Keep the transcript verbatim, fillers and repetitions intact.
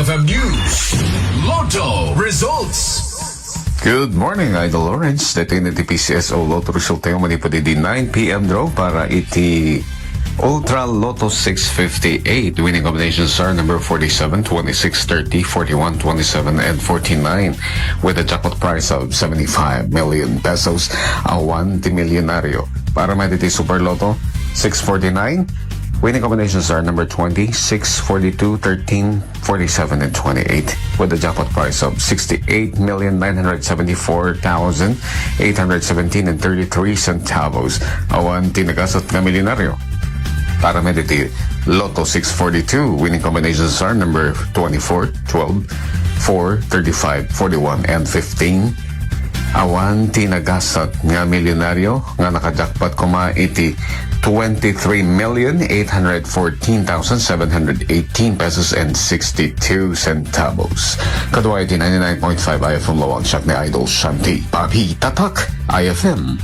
F M News Lotto results. Good morning, Idol Lawrence. Daytoy ti P C S O Lotto result tayo manipud di nine p.m. draw para iti Ultra Lotto six fifty-eight. Winning combinations are number forty-seven, twenty-six, thirty, forty-one, twenty-seven, and forty-nine, with a jackpot price of seventy-five million pesos. Awan ti milyonaryo. Para met iti Super Lotto six forty-nine, winning combinations are number twenty, six, forty-two, thirteen, forty-seven, and twenty-eight, with a jackpot price of sixty-eight million nine hundred seventy-four thousand eight hundred seventeen and thirty-three centavos. Awan ti nagasat nga milyonaryo. Para met iti Lotto six forty-two, winning combinations are number twenty-four, twelve, four, thirty-five, forty-one, and fifteen. Awan ti nagasat nga milyonaryo nga nakajackpot koma iti twenty-three million eight hundred fourteen thousand seven hundred eighteen pesos and sixty-two centavos. Kadua iti ninety-nine point five I F M Labuan, siak ni Idol Shanti Papi, Tatak I F M.